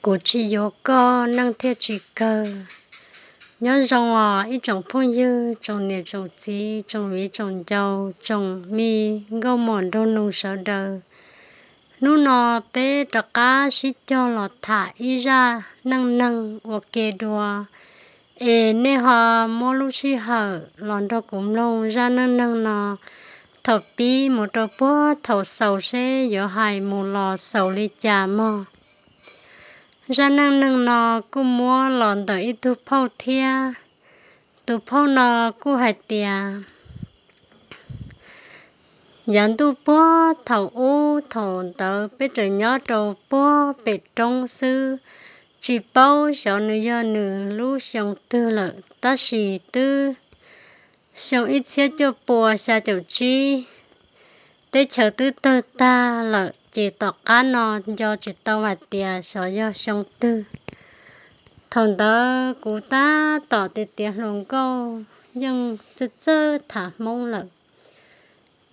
Kuv tsis yuav koj neej thiaj tsis kawg. Nyob zoo os ib tsoom phooj ywg, tsoom niam tsoom txiv, tsoom viv tsoom ncaus, tsoom me nkauj muam nraug nus sawv daws. Hnub no peb rov qab sib cog los tham ib zaj neej neeg ua ke dua, es nej ho muab lub sij hawm los nrog kuv mloog zaj neej neeg no thaum pib mus rau puag thaum xaus seb yuav hais mus los xaus li cas mog. Zaj neej neeg no kuj muab los ntawm ib tug phauj thiab. Tus phauj no kuj hais tias, yav ntuj puag thaum ub thaum ntawd peb tseem nyob rau puag pem roob xwb, tsis paub xyov nws yog nws lub xyoo twg lawm, tab sis twb xyoo ib txhiab cuaj pua xya caum tsib, teb chaws twb tawg tag lawm, ces tom qab no nco tsis tau hais tias xyov yog xyoo twg. Thaum ntawd kuv tab tom tiav tiav hluas nkauj, yeej txawj txawj tham Hmoob lawm,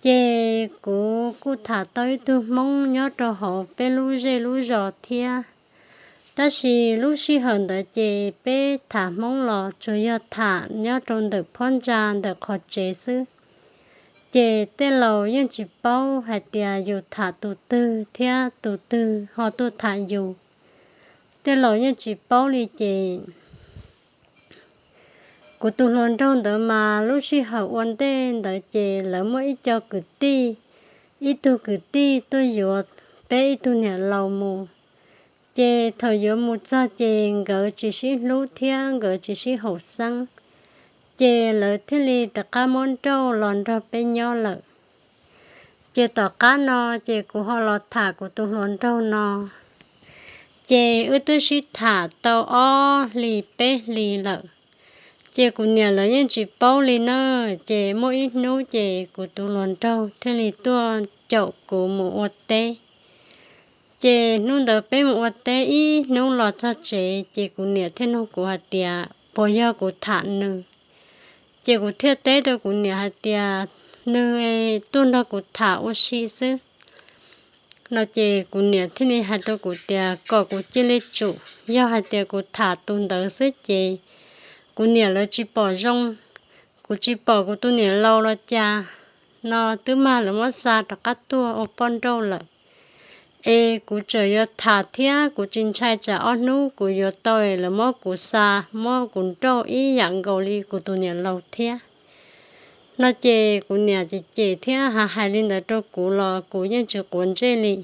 ces kuv kuj tham tau ib tug Hmoob nyob rau hauv peb lub zej lub zos thiab. Tab sis lub sij hawm ntawd ces peb tham Hmoob los tsuas yog tham nyob rau ntawm phab ntsa ntawm qhov tsev xwb, ces tej laus yeej tsis paub hais tias yus tham tus twg thiab tus twg ho tuaj tham yus. Tej laus yeej tsis paub li ces kuv tus hluas nraug ntawd mas lub sij hawm ua ntej ntawd ces lawv muaj ib co kwv tij, ib tug kwv tij tuaj yuav peb ib tug niam laus mus. Ces thaum yuav mus txog ces nkawd tsis sib hlub thiab nkawd tsis sib haum xeeb, ces lawv thiaj li rov qab muab nrauj los nrog peb nyob lawm. Ces tom qab no ces kuv ho los tham kuv tus hluas nraug no, ces wb twb sib tham tau ob hlis peb hlis lawm, ces kuv niam lawv yeej tsis paub li na. Ces muaj ib hnub ces kuv tus hluas nraug thiaj li tuaj caum kuv mus ua teb. Ces hnub ntawd peb mus ua teb ib hnub los txog tsev ces kuv niam thiaj nug kuv hais tias puas yog kuv tham nws. Ces kuv thiaj teb rau kuv niam hais tias nws tuaj nrog kuv tham ua si xwb no. Ces kuv niam thiaj li hais rau kuv tias kom kuv cia li tsum, yog hais tias kuv tham tus ntawd xwb ces kuv niam lawv tsis pom zoo, kuv tsis pom kuv tus niam laus los cas no twb mag lawv muab xa rov qab tuaj ua poj nrauj lawm. Es kuv tseem yuav tham thiab kuv tsis ntshai tsam ob hnub kuv yuav tau lawv muab kuv xa, muab kuv nrauj ib yam nkaus li kuv tus niam laus thiab no. Ces kuv niam cem cem thiab hais hais li ntawd rau kuv los kuv yeej tsis quav ntsej li,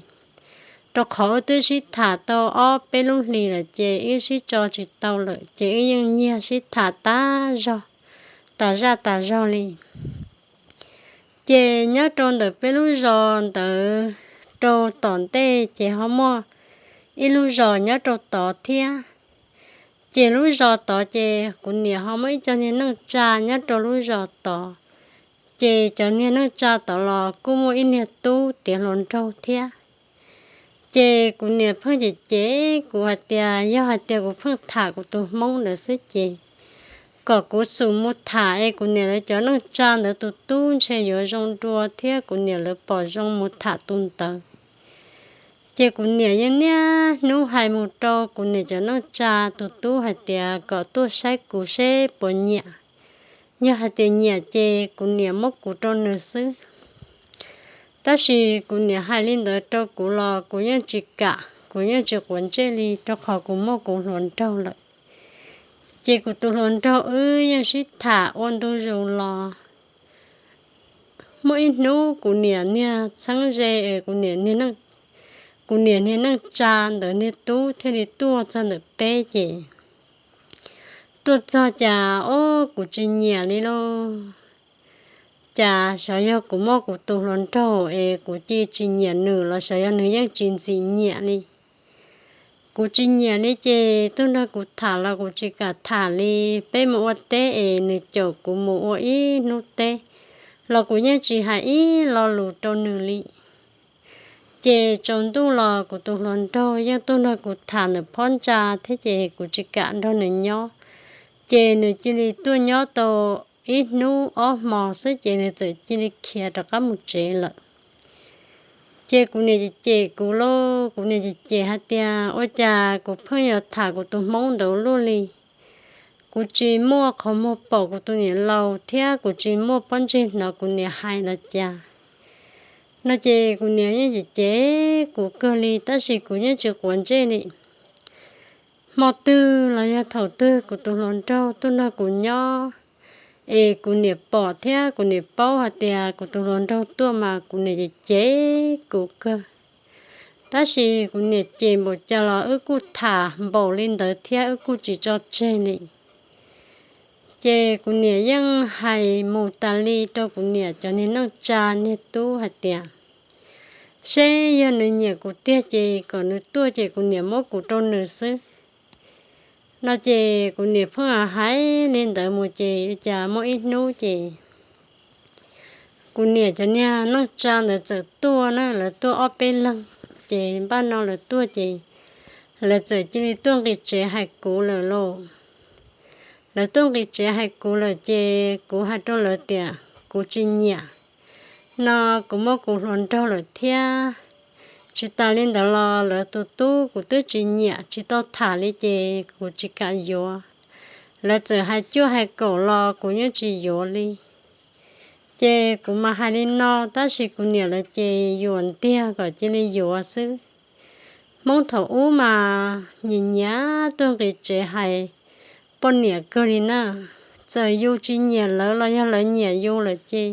rau qhov wb twb sib tham tau ob peb lub hlis lawm ces wb sib tso tsis tau lawm ces wb yeej nyiag sib tham tas zog, tas zaj tas zog li. Ces nyob rau ntawm peb lub zos ntawd rau tom ntej ces ho muaj ib lub zos nyob rau tod thiab. Ces lub zos tod ces kuv niam ho muaj ib co niag neej tsa nyob rau lub zos tod. Ces cov niag neej tsa tod los kuj muaj ib niag tub tiav hluas nraug thiab. Ces kuv niam pheej cem cem kuv hais tias yog hais tias kuv pheej tham kuv tus Hmoob ntawd xwb ces kom kuv xub mus tham es kuv niam lawv cov neej tsa ntawd tus tub ntshe yuav zoo dua thiab kuv niam lawv pom zoo mus tham tus ntawd. Ces kuv niam yeej niaj hnub hais mus rau kuv niam cov neej tsa tus tub hais tias kom tuaj saib kuv seb puas nyiam, yog hais tias nyiam ces kuv niam muab kuv rau nws xwb. Tab sis kuv niam hais li ntawd rau kuv los kuv yeej tsis kam, kuv yeej tsis quav ntsej li rau qhov kuv muaj kuv hluas nraug lawm. Ces kuv tus hluas nraug wb yeej sib tham ua ntu zus los muaj ib hnub kuv niam niag txheeb ze es kuv niam niag neej, kuv niam niag neej tsa ntawd niag tub thiaj li tuaj txog ntawm peb ces tuaj txog cas ob kuv tsis nyiam li lauj. Cas xyov yog kuv muaj kuv tus hluas nraug es kuv cia tsis nyiam nws los xyov yog nws yeej tsis ntxim nyiam li. Kuv tsis nyiam li ces tuaj nrog kuv tham los kuv tsis kam tham li. Peb mus ua teb es nws caum kuv mus ua ib hnub teb los kuv yeej tsis hais ib lo lus rau nws li. Ces tsaus ntuj los kuv tus hluas nraug yeej tuaj nrog kuv tham ntawm phab ntsa thiab ces kuv tsis kam nrog nws nyob. Ces nws cia li tuaj nyob tau ib hnub ob hmos xwb ces nws txawm cia li khiav rov qab mus tsev lawm. Ces kuv niam cem cem kuv lauj, kuv niam cem cem hais tias ua cas kuv pheej yuav tham kuv tus hmoob ntawd luaj li. Kuv tsis muaj qhov muag pom kuv tus niam laus thiab kuv tsis muaj pob ntseg hnov kuv niam hais los cas. No ces kuv niam yeej cem cem kuv kawg li tab sis kuv yeej tsis quav ntsej li. Hmo twg los yog thaum twg kuv tus hluas nraug tuaj nrog kuv nyob, es kuv niam pom thiab kuv niam paub hais tias kuv tus hluas nraug tuaj mas kuv niam cem cem kuv kawg. Tab sis kuv niam cem npaum cas los wb kuj tham npaum li ntawd thiab wb kuj tsis tso tseg li. Ces kuv niam yeej hais mus tas li rau kuv niam cov niag neej tsa niag tub hais tias, seb yog nws nyiam kuv tiag ces kom nws tuaj ces kuv niam muab kuv rau nws xwb. No ces kuv niam pheej hais li ntawd mus ces cas muaj ib hnub ces kuv niam cov niag neej tsa ntawd txawm tuaj na, lawv tuaj ob peb leeg. Ces npaj no lawv tuaj ces lawv txawm cia li tuaj nqis tsev hais kuv lawm lauj. Lawv tuaj nqis tsev hais kuv lawm ces kuv hais rau lawv tias kuv tsis nyiam. No kuv muaj kuv hluas nraug lawm thiab. Tsis tas li ntawd los lawv tus tub kuv twb tsis nyiam tsis tau tham li ces kuv tsis kam yuav. Lawv txawm hais cuaj hais kaum los kuv yeej tsis yuav li. Ces kuv mas hais li no tab sis kuv niam lawv ces yuam ntiag kom cia li yuav xwb. Hmoob thaum ub mas nyiam nyiam tuaj nqis tsev hais poj niam kawg li na. Txawm yus tsis nyiam lawv los yog lawv nyiam yus lawm ces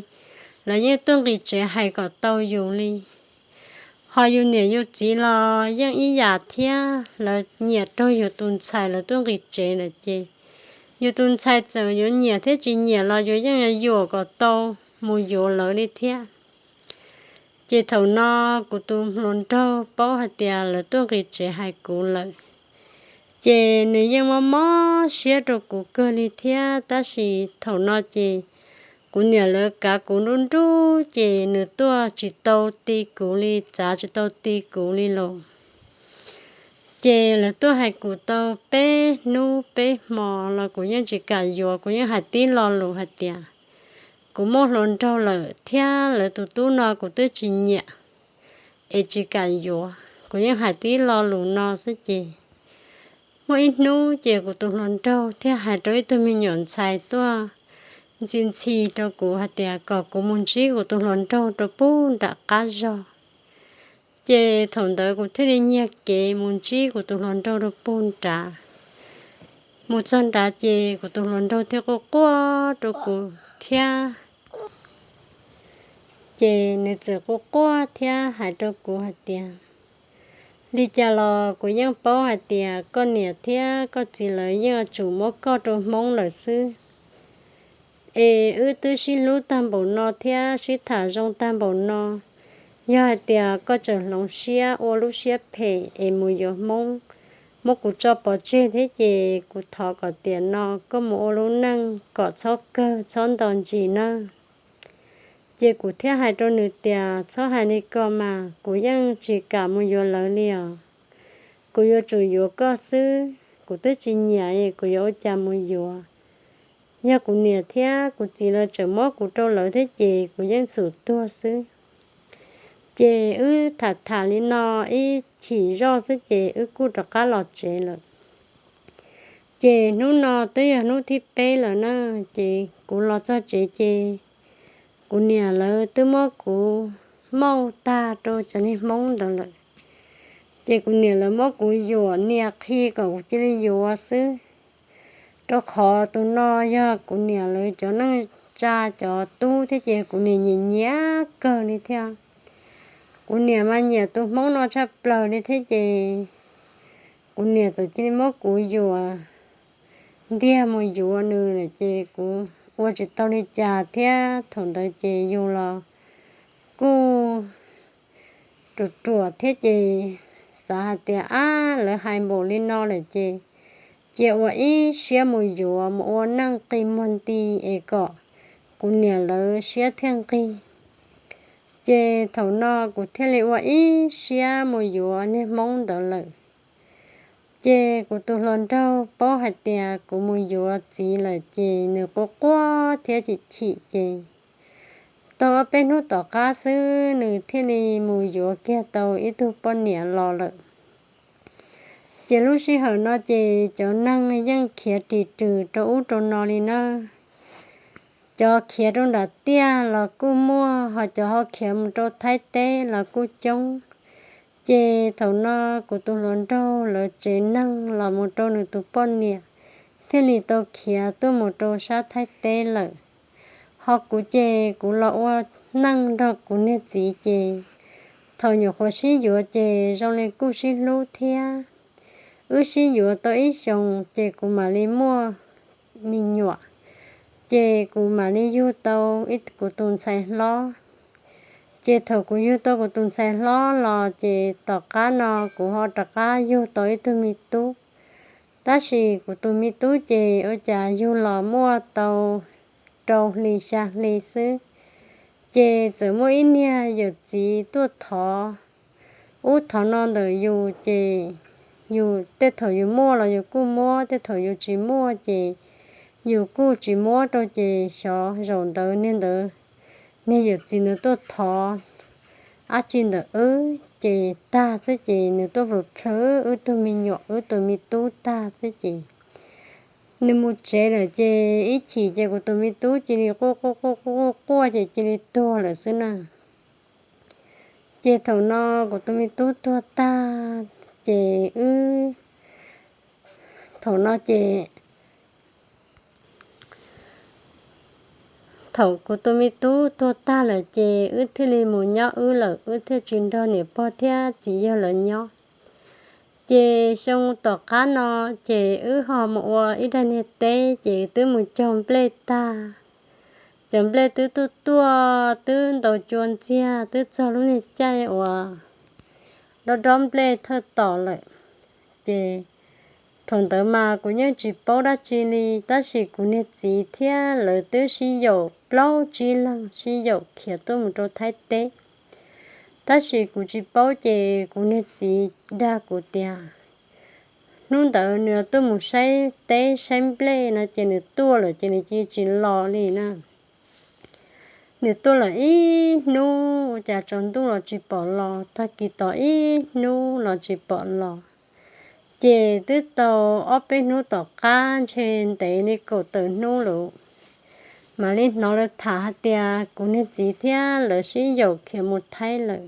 lawv yeej tuaj nqis tsev hais kom tau yus li. Ho yus niam yus txiv los yeej ib yam thiab, lawv nyiam raug yus tus ntxhais lawv tuaj nqis tsev lawm ces yus tus ntxhais txawm yuav nyiam thiab tsis nyiam los yus yeej yuam kom tau mus yuav lawv li thiab. Ces thaum no kuv tus hluas nraug paub hais tias lawv tuaj nqis tsev hais kuv lawm, ces nws yeej mob mob siab rau kuv kawg li thiab. Tab sis thaum no ces kuv niam lawv kav kuv nruj nruj ces nws tuaj tsis tau ti kuv li, txav tsis tau ti kuv li los. Ces lawv tuaj hais kuv tau peb hnub peb hmo los kuv yeej tsis kam yuav, kuv yeej hais tib lo lus hais tias kuv muaj hluas nraug lawm thiab lawv tus tub no kuv twb tsis nyiam es tsis kam yuav. Kuv yeej hais tib lo lus no xwb ces muaj ib hnub ces kuv tus hluas nraug thiaj hais rau ib tug me nyuam ntxhais tuaj ntxhi ntxhi rau kuv hais tias kom kuv mus ntsib kuv tus hluas nraug rau pug nram qab zog. Ces thaum ntawd kuv thiaj li nyiag kev mus ntsib kuv tus hluas nraug rau pug nrad. Mus txog nrad ces kuv tus hluas nraug thiaj quaj quaj rau kuv thiab. Ces nws txawm quaj quaj thiab hais rau kuv hais tias, li cas los kuv yeej paub hais tias koj niam thiab koj txiv lawv yeej yuav tsum muab koj rau hmoob lawm xwb. Es wb twb sib hlub tag npaum no thiab sib tham zoo tag npaum no, yog hais tias koj tseem hloov siab ua lub siab phem es mus yuav hmoob, muab kuv tso pov tseg thiab ces kuv thov kom tiam no koj mus ua lub neej kom txhob kawg txhob nto ntsis nawb. Ces kuv thiaj hais rau nws tias txhob hais li ko mas, kuv yeej tsis kam mus yuav lawv li os. Kuv yuav tsum yuav koj xwb, kuv twb tsis nyiam kuv yuav ua cas mus yuav. Yog kuv niam thiab kuv txiv lawv tseem muab kuv rau lawv thiab ces kuv yeej xum tuag xwb. Ces wb tham tham li no ib chim zoj xwb ces wb kuj rov qab los tsev lawm. Ces hnub no twb yog hnub thib peb lawm na, ces kuv los txog tsev ces kuv niam lawv twb muab kuv mauj tag rau cov niag hmoob ntawd lawm. Ces kuv niam lawv muab kuv yuam nias qhi kom kuv cia li yuav xwb, rau qhov tus no yog kuv niam lawv cov neej tsa cov tub thiab ces kuv niam nyiam nyiam kawg li thiab. Kuv niam mas nyiam tus hmoob no tshaj plaws li thiab ces kuv niam txawm cia li muab kuv yuam ntiag mus yuav nws lawm ces kuv ua tsis tau li cas thiab. Thaum ntawd ces yus los kuj ruam ruam thiab ces xav hais tias ab lawv hais npaum li no lawm ces cia ua ib siab mus yuav mus ua neej qi muag nti es kom kuv niam lawv siab thiaj nqig. Ces thaum no kuv thiaj li ua ib siab mus yuav niag hmoob ntawd lawm. Ces kuv tus hluas nraug paub hais tias kuv mus yuav txiv lawm ces nws quaj quaj thiab chim chim ces Tau ob peb hnub tom qab xwb nws thiaj li mus yuav kiag tau ib tug poj niam los lawm. Ces lub sij hawm no ces cov neeg yeej khiav ris rws rau ub rau no li na. Cov khiav rau nram tiaj los kuj muaj, ho cov ho khiav mus rau Thaib teb los kuj coob. Ces thaum no kuv tus hluas nraug lawv tsev neeg los mus rau nws tus poj niam thiaj li tau khiav tuaj mus rau sab Thaib teb lawm. Ho kuv ces kuv los ua neej nrog kuv niag txiv ces thaum nyuam qhuav sib yuav ces zoo li kuj sib hlub thiab. Wb sib yuav tau ib xyoos ces kuv mam li muaj me nyuam, ces kuv mam li yug tau ib kuv tus ntxhais hlob. Ces thaum kuv yug tau kuv tus ntxhais hlob los ces tom qab no kuv ho rov qab yug tau ib tug me tub. Tab sis kuv tus me tub ces ua cas yug los muaj tau rau hli xya hli xwb, ces txawm muaj ib niag yawm txiv tuaj thov ub thov no ntawm yus ces yus tej thaum yus muaj los yus kuj muab, tej thaum yus tsis muaj ces yus kuj tsis muab rau. Ces xyov zaum ntawd niag ntawd, niag yawm txiv ntawd tuaj thov dab tsi ntawm wb ces tag xwb ces nws tuaj plhws wb tug me nyuam, wb tus me tub tag xwb ces nws mus tsev lawm. Ces ib chim ces kuv tus me tub cia li quaj quaj quaj quaj quaj ces cia li tuag lawm xwb na. Ces thaum no kuv tus me tub tuag tag ces wb, thaum no ces thaum kuv tus me tub tuag tag lawm ces wb thiaj li mus nyob wb lawm, wb thiaj tsis nrog niam pog thiab txiv yawg lawv nyob. Ces xyoo tom qab no ces wb ho mus ua ib daig niag teb ces twb mus cog nplej tag. Cov nplej twb tuaj tuaj twb ntaus cua ntxiag twb txog lub niag caij uas dob dob nplej thawj tom lawm. Ces thaum ntawd mas kuv yeej tsis paub dab tsi li, tab sis kuv niag txiv thiab lawv twb sib yaum plaub tsib leeg sib yaum khiav tuaj mus rau Thaib teb. Tab sis kuv tsis paub ces kuv niag txiv dag kuv tias hnub ntawd nws tuaj mus saib teb saib nplej no ces nws tuaj lawm ces nws cia tsis los li na. Nws tuaj lawm ib hnub ua cas tsaus ntuj los tsis pom los, tag kis tos ib hnub los tsis pom los. Ces twb tau ob peb hnub tom qab ntshe ntev li kaum tawm hnub lawm, mam li hnov lawv tham hais tias kuv niag txiv thiab lawv sib yaum khiav mus Thaib lawm.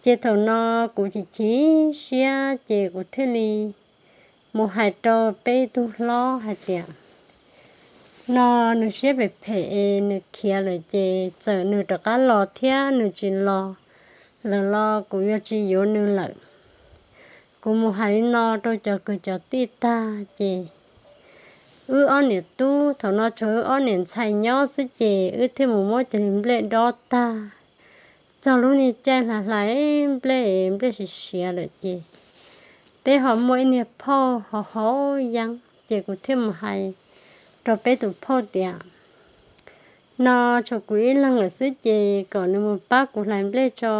Ces thaum no kuv chim chim siab ces kuv thiaj li mus hais rau peb tug hlob hais tias no nws siab phem phem es nws khiav lawm ces txawm nws rov qab los thiab nws tsis los lawm los kuv yuav tsis yuav nws lawm. Kuv mus hais li no rau cov kwv cov tij tag ces wb ob niam tub, thaum no tshuav wb ob niam ntxhais nyob xwb ces wb thiaj mus muab cov nplej dob tag. Txog lub niag caij hlais hlais nplej, nplej siav siav lawm ces peb ho muaj ib niag phauj hauv hauv yeeb ces kuv thiaj mus hais rau peb tus phauj tias no tshuav kuv ib leeg lawm xwb ces kom nws mus pab kuv hlais nplej tso.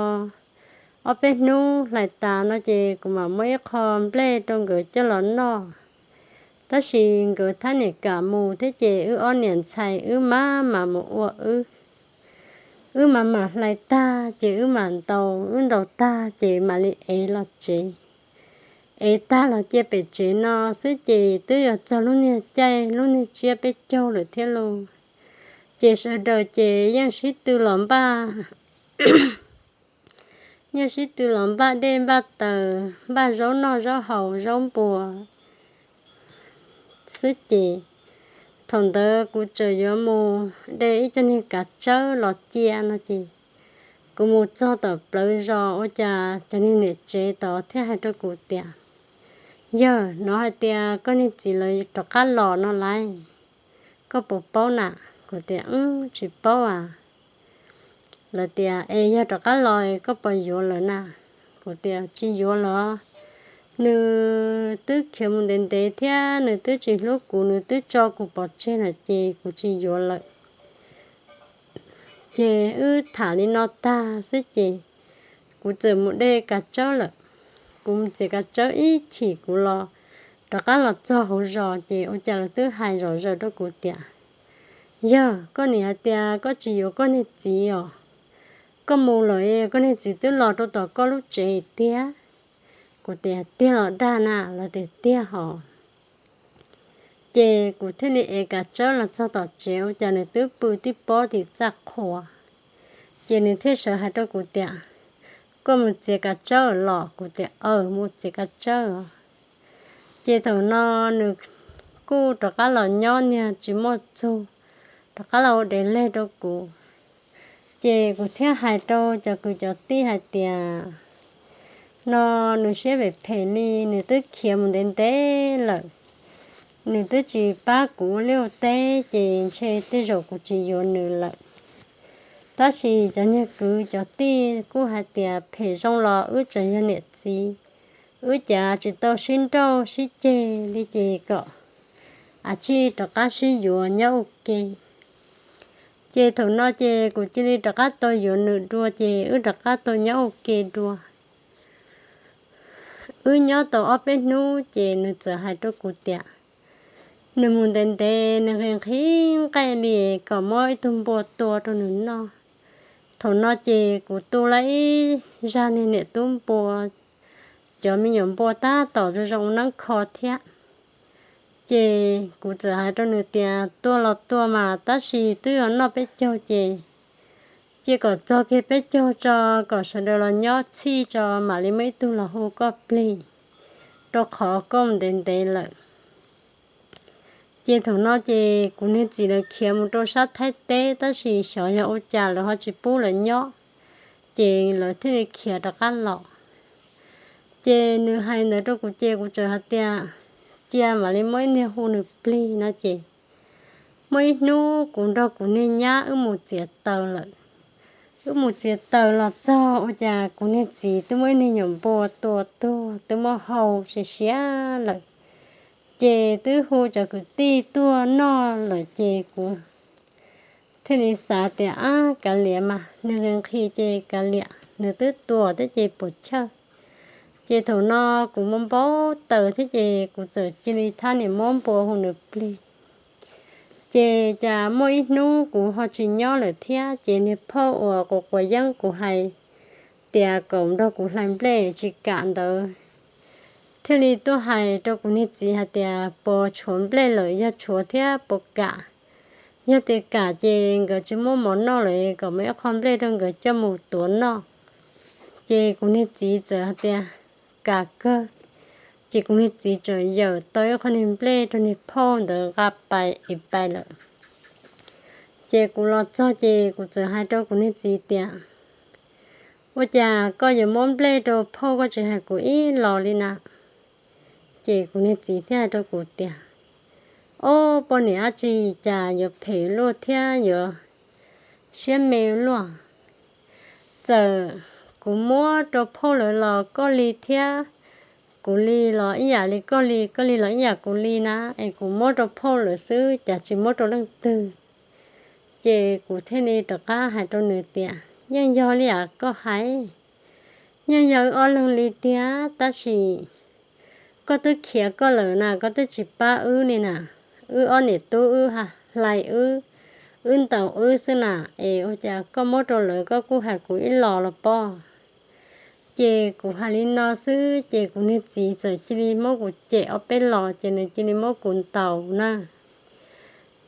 Ob peb hnub hlais tas no ces kuv mam muab ib qho nplej rau nkawd coj los noj. Tab sis nkawd thab niam kam mus thiab ces wb ob niam ntxhais wb mam mam mus ua wb. Wb mam mam hlais tag ces wb mam ntaus, wb ntaus tag ces mam li ev los tsev. Ev tag los cia pem tsev no xwb ces twb yog txog lub niag caij lub niag tsiab peb caug lawm thiab lauj. Ces sawv daws ces yeej sib tw los npaj, yeej sib tw los npaj dej npaj taws, npaj zaub noj zaub haus zaub npua xwb ces thaum ntawd kuv tseem yuav mus de ib co niag kav tsawb los cia no ces kuv mus txog tom plawv zos ua cas cov niag niam tsev tod thiaj hais rau kuv tias yawg, hnov hais tias koj niag txiv lawv rov qab los no lauj, koj puas paub na? Kuv tias tsis paub a. Lawv tias es yog rov qab los koj puas yuav lawv na? Kuv tias tsis yuav los, nws twb khiav mus ntev ntev thiab nws twb tsis hlub kuv, nws twb tso kuv pov tseg lawm ces kuv tsis yuav lawm. Ces wb tham li no tag xwb ces kuv txawm mus de kav tsawb lawm. Kuv mus txiav kav tsawb ib chim kuv los rov qab los txog hauv zos ces ua cas lawv twb hais zom zaws rau kuv tias Yog koj niam hais tias koj tsis yuav koj niag txiv os, koj mus lawm koj niag txiv twb los rau tom koj lub tsev tiag. Kuv tias, Tiag los dag na? Lawv tias, Tiag hos. Ces kuv thiaj li ev kav tsawb los txog tom tsev, ua cas nws twb pw tib pob tim txaj qhua. Ces nws thiaj sawv hais rau kuv tias, Koj mus txiav kav tsawb los? Kuv tias, Aws, mus txiav kav tsawb os. Ces thaum no nws kuj rov qab los nyob niag tsis muaj txug, rov qab los ua dev leg rau kuv. Ces kuv thiaj hais rau cov kwv cov tij hais tias, No nws siab phem phem li, nws twb khiav mus ntev ntev lawm, nws twb tsis pab kuv ua liaj ua teb, ces ntshe tej zaum kuv tsis yuav nws lawm. Tab sis cov niag kwv cov tij kuj hais tias, Phem zoo los wb tseem yog niam txiv, wb cav tsis tau sib nrauj sib ceg li, ces kom a tsij rov qab sib yuav nyob ua ke. Ces thaum no ces kuv cia li rov qab tau yuav nws dua, ces wb rov qab tau nyob ua ke dua. Wb nyob tau ob peb hnub ces nws txawm hais rau kuv tias, nws mus ntev ntev, nws nqhis nqhis nqaij li, kom muab ib tug npua tua rau nws noj. Thaum no ces kuv tu lawm ib zaj niag niam tub npua, cov me nyuam npua tab tom zoo zoo ua neeb kho thiab. Ces kuv txawm hais rau nws tias, Tua los tua mas, tab sis twb yuav noj peb caug ces cia kom txog kiag peb caug tso, kom sawv daws los nyob txhij tso mam li muaj ib tug los hu koj plig, rau qhov koj mus ntev ntev lawm. Ces thaum no ces kuv niag txiv lawv khiav mus rau sab Thaib teb, tab sis xyov yog ua cas lawv ho tsis pub lawv nyob, ces lawv thiaj li khiav rov qab los. Ces nws hais ntawd rau kuv ces kuv txawm hais tias, Cia mam li muab ib niag hu nws plig no ces muaj ib hnub kuv nrog kuv niag nyab wb mus txiav taws lawm. Wb mus txiav taws los txog ua cas kuv niag txiv twb muab ib niag nyuam npua tua tuag twb muab hau siav siav lawm. Ces twb hu cov kwv tij tuaj noj lawm ces kuv thiaj li xav tias, Ab, kav liam mas, nws nqhis nqhis ces kav liam, nws twb tuag thiab ces puas chawj. Ces thaum no kuv muaj npau taws thiab ces kuv txawm cia li thab niam muab npua hu nws plig. Ces cas muaj ib hnub kuv ho tsis nyob lawm thiab ces niag phauj uas quav quav yeeb kuv hais tias kom nrog kuv hlais nplej tsis kam ntawd thiaj li tuaj hais rau kuv niag txiv hais tias, Puas tshuav nplej lawm? Yog tshuav thiab puas kam? Yog tias kam ces nkawd tsis muaj mov noj lawm, kom muab ib qho nplej rau nkawd coj mus tuav noj. Ces kuv niag txiv txawm hais tias, Kam kawg. Ces kuv niag txiv txawm yawm tau ib qho niag nplej rau niag phauj ntawd nqa pais es pais lawm. Ces kuv los txog ces kuv txawm hais rau kuv niag txiv tias, Ua cas koj yuav muab nplej rau phauj koj tsis hais kuv ib los li na? Ces kuv niag txiv thiaj hais rau kuv tias, Ob, poj niam dab tsi cas yuav phem luaj thiab yuav siab me luaj. Txawm kuv muab rau phauj lawv los koj li thiab kuv li los ib yam li koj li, koj li los ib yam kuv li na, es kuv muab rau phauj lawv xwb, cas tsis muab rau leej twg. Ces kuv thiaj li rov qab hais rau nws tias, Yeej yog li yam koj hais, yeej yog wb ob leeg li tiag, tab sis koj twb khiav koj lawm na, koj twb tsis pab wb li na. Wb ob niam tub wb hlais wb, wb ntaus wb xwb na, es ua cas koj muab rau lawv koj kuj hais kuv ib los los pob? Ces kuv hais li no xwb ces kuv niag txiv txawm cia li muab kuv cem ob peb los ces nws cia li muab kuv ntaus na.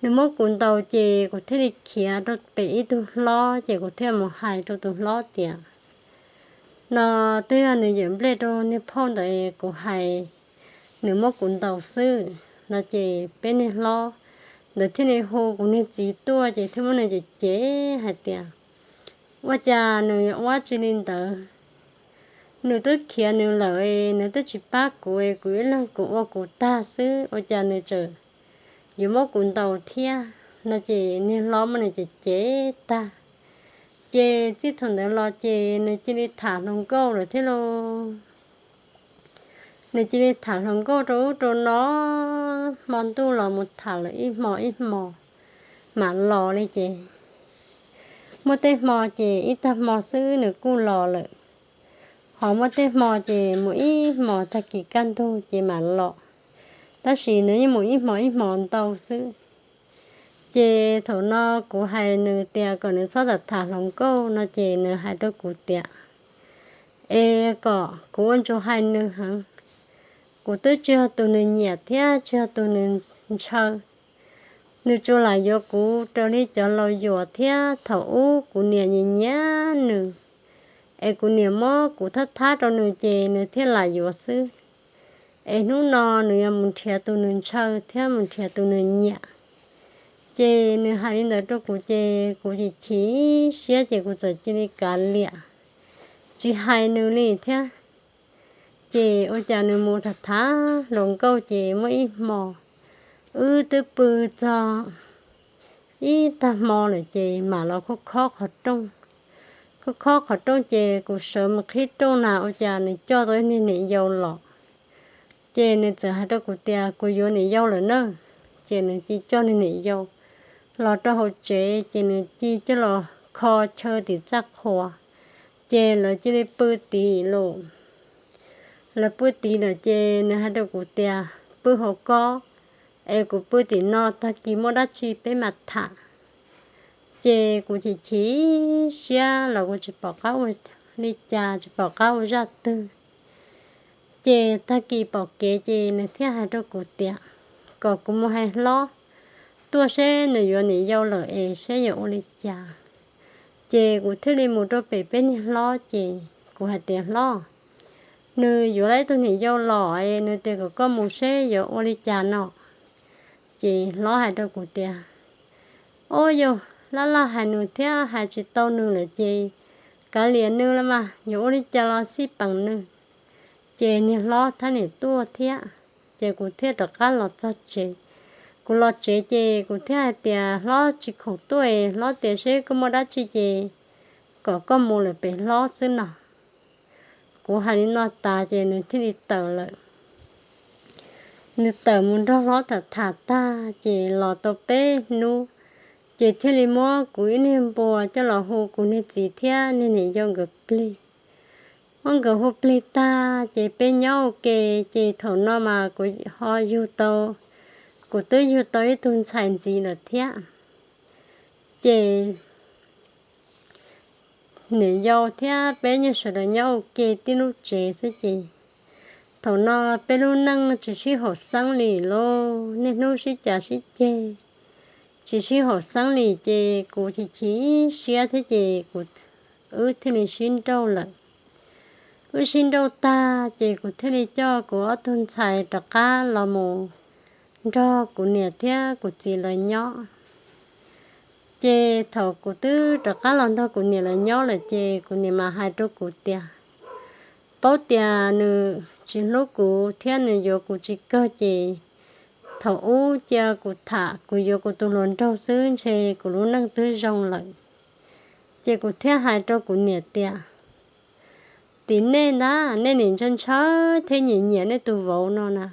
Nws muab kuv ntaus ces kuv thiaj li khiav rau pem ib tug hlob ces kuv thiaj mus hais rau tus hlob tias, No twb yog nws yawm nplej rau niag phauj ntawd, kuv hais nws muab kuv ntaus xwb no. Ces peb niag hlob ntawd thiaj li hu kuv niag txiv tuaj ces thiaj muab nws cem cem hais tias, Ua cas nws yuav ua dab tsi li ntawd? Nws twb khiav nws lawm, nws twb tsis pab kuv, kuv ib leeg kuv ua kuv tag xwb, ua cas nws tseem yuav muab kuv ntaus thiab no. Ces niag hlob muab nws cem cem tag. Ces txij thaum ntawd los ces nws cia li tham hluas nkauj lawm thiab lauj. Nws cia li tham hluas nkauj rau ub rau no, hmo ntuj los mus tham lawm ib hmo ib hmo mam los li ces. Muaj tej hmo ces ib tag hmo xwb nws kuj los lawm, ho muaj tej hmo ces mus ib hmos tag kis kaj ntug ces mam los. Tab sis nws yeej mus ib hmos ib hmos ntau xwb. Ces thaum no kuv hais nws tias kom nws txhob tham tham hluas nkauj no ces nws hais rau kuv tias, es kom kuv ua ntsuas hais nws heev, kuv twb tsis yog tus nws nyiam thiab tsis yog tus nws ntshaw. Nws tsuas lam yuav kuv raws li cov laus yuam thiab thaum ub kuv niam nyiam nyiam nws, es kuv niam muab kuv thab thab rau nws ces nws thiaj lam yuav xwb. Es hnub no nws yuav mus nrhiav tus nws ntshaw thiab mus nrhiav tus nws nyiam. Ces nws hais li ntawd rau kuv ces kuv chim chim siab ces kuv txawm cia li kav liam, tsis hais nws li thiab. Ces ua cas nws mus tham tham hluas nkauj ces muaj ib hmo wb twb pw txog ib tag hmo lawm ces mam los khob khob qhov rooj. Khob khob qhov rooj ces kuv sawv mus qhib rooj na ua cas nws coj tau ib niag niam yau los. Ces nws txawm hais rau kuv tias kuv yuav niam yau lawm na. Ces nws cia coj niag niam yau los rau hauv tsev ces nws cia coj los kho chaw tim txaj qhua. Ces lawv cia li pw tid lawm. Lawv pw tid lawm ces nws hais rau kuv tias pw hauv ko, es kuv pw tim no tag kis muaj dab tsi peb mam tham. Ces kuv chim chim siab los kuv tsis pom qab ua li cas tsis pom qab ua zaj twg. Ces tag kis pom kev ces nws thiaj hais rau kuv tias kom kuv mus hais hlob tuaj seb nws yuav niam yau lawm es seb yuav ua li cas. Ces kuv thiaj li mus rau pem peb niag hlob ces kuv hais tias hlob, nws yuav tau ib tug niam yau los es nws tias kom koj mus seb yuav ua li cas no. Ces hlob hais rau kuv tias, ob yog laj laj hais nws thiab hais tsis tau nws lawm ces kav liam nws los mas yuav ua li cas los xij peem nws. Ces niag hlob thiaj li tuaj thiab, ces kuv thiaj rov qab los txog tsev. Kuv los tsev ces kuv thiaj hais tias hlob tsis khoom tuaj, hlob tias seb koj muaj dab tsi ces kom koj mus lawm pem hlob xwb no. Kuv hais li no tas ces nws thiaj li tawm lawm. Nws tawm mus nrog hlob tham tham tag ces los tau peb hnub, ces thiaj li muab kuv ib niag npua coj los hu kuv niag txiv thiab niag niam yau nkawd plig. Muab nkawd hu plig tag ces peb nyob ua ke, ces thaum no mas kuv ho yug tau, kuv twb yug tau ib tug ntxhais ntxiv lawm thiab. Ces niam yau thiab peb nyuag sawv daws nyob ua ke tib lub tsev xwb ces thaum no peb lub neej tsis sib haum xeeb li lauj, niaj hnub sib cav sib ceg, tsis sib haum xeeb li ces kuv chim chim siab thiab ces kuv, wb thiaj li sib nrauj lawm. Wb sib nrauj tag ces kuv thiaj li coj kuv ob tug ntxhais rov qab los mus nrog kuv niam thiab kuv txiv lawv nyob. Ces thaum kuv twb rov qab los nrog kuv niam lawv nyob lawm ces kuv niam mas hais rau kuv tias, paub tias nws tsis hlub kuv thiab nws yuav kuv tsis kawg ces thaum ub cia kuv tham kuv yuav kuv tus hluas nraug xwb ntshe kuv lub neej twb zoo lawm. Ces kuv thiaj hais rau kuv niam tias, tim nej ntag nej nim ntshaw ntshaw thiab nyiam nyiam nej tus vauv no na,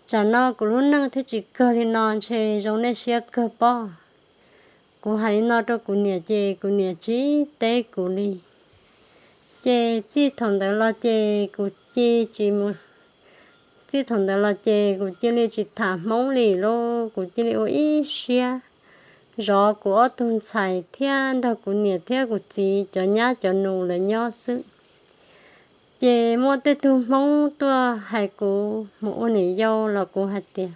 tsam no kuv lub neej thiaj tsis kawg li no ntshe zoo nej siab kawg pob. Kuv hais li no rau kuv niam ces kuv niam tsis teb kuv li. Ces txij thaum ntawd los ces kuv cia li tsis mus, txij thaum ntawd los ces kuv cia li tsis tham Hmoob li lauj, kuv cia li ua ib siab zov kuv ob tug ntxhais thiab nrog kuv niam thiab kuv txiv cov nyab cov nus lawv nyob xwb. Ces muaj tej tug Hmoob tuaj hais kuv mus ua niam yau los kuv hais tias,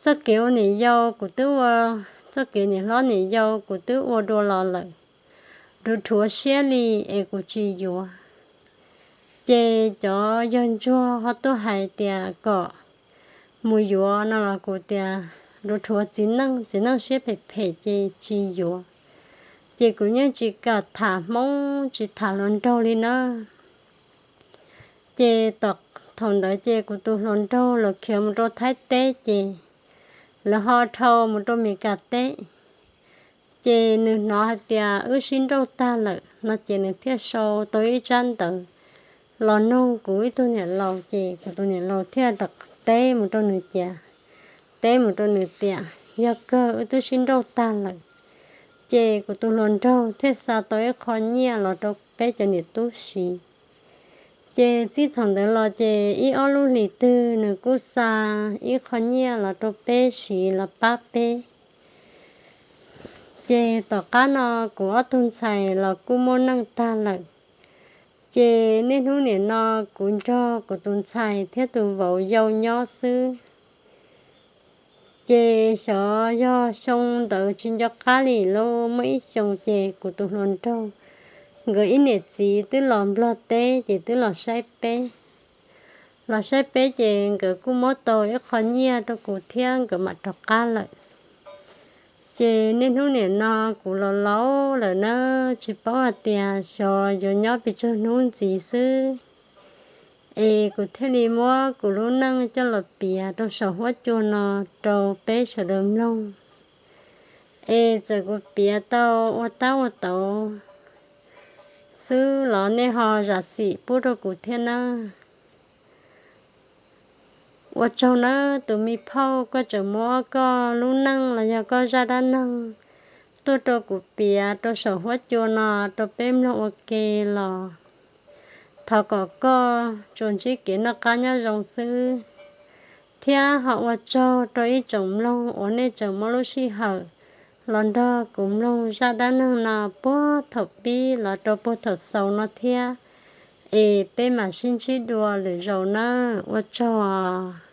txoj kev ua niam yau kuv twb ua, txoj kev niam hlob niam yau kuv twb ua dua los lawm, rhuav rhuav siab li es kuv tsis yuav. Ces cov yawg ntsuag ho tuaj hais tias kom mus yuav no los kuv tias rhuav rhuav txiv neej, txiv neej siab phem phem ces tsis yuav. Ces kuv yeej tsis kam tham Hmoob tsis tham hluas nraug li na. Ces thaum ntawd ces kuv tus hluas nraug los khiav mus rau Thaib teb ces lawv ho dhau mus rau Mes Kas teb. Ces nws hnov hais tias wb sib nrauj tag lawm no ces nws thiaj sau tau ib tsab ntawv los nug kuv ib tug niam laus, ces kuv tus niam laus thiaj rov teb mus rau nws tias, teb mus rau nws tias yog kawg wb twb sib nrauj tag lawm. Ces kuv tus hluas nraug thiaj xa tau ib qho nyiaj los rau peb cov niam tub siv. Ces txij thaum ntawd los ces ib ob lub hlis twg nws kuj xa ib qho nyiaj los rau peb siv los pab peb. Ces tom qab no kuv ob tug ntxhais los kuj muaj neej tag lawm. Ces niaj hnub nim no kuv nrog kuv tus ntxhais thiab tus vauv yau nyob xwb. Ces xyov yog xyoo ntawd tsis nco qab li lauj, muaj ib xyoo ces kuv tus hluas nraug nkawd ib niam txiv twb los Nplog teb ces twb los saib peb. Los saib peb ces nkawd kuj muab tau ib qho nyiaj rau kuv thiab nkawd mam rov qab lawm. Ces niaj hnub nim no kuv los laus lawm na, tsis paub hais tias xyov yuav nyob pes tsawg hnub ntxiv xwb, es kuv thiaj li muab kuv lub neej coj los piav rau saum huab cua no rau peb sawv daws mloog. Es txawm kuv piav tau ua tab ua tauv xwb los nej ho zam txim pub rau kuv thiab nawb. Ua tsaug nawb tus me phauj, koj tseem muab koj lub neej los yog koj zaj dab neeg tuaj rau kuv piav rau saum huab cua no rau peb mloog ua ke los. Thov kom koj tsuas ntsib kev noj qab nyob zoo xwb, thiab ho ua tsaug rau ib tsoom mloog uas nej tseem muab lub sij hawm los nrog kuv mloog zaj dab neeg no puag thaum pib los rau puag thaum xaus no thiab. Es peb mam sib ntsib dua lwm zaus nawb, ua tsaug.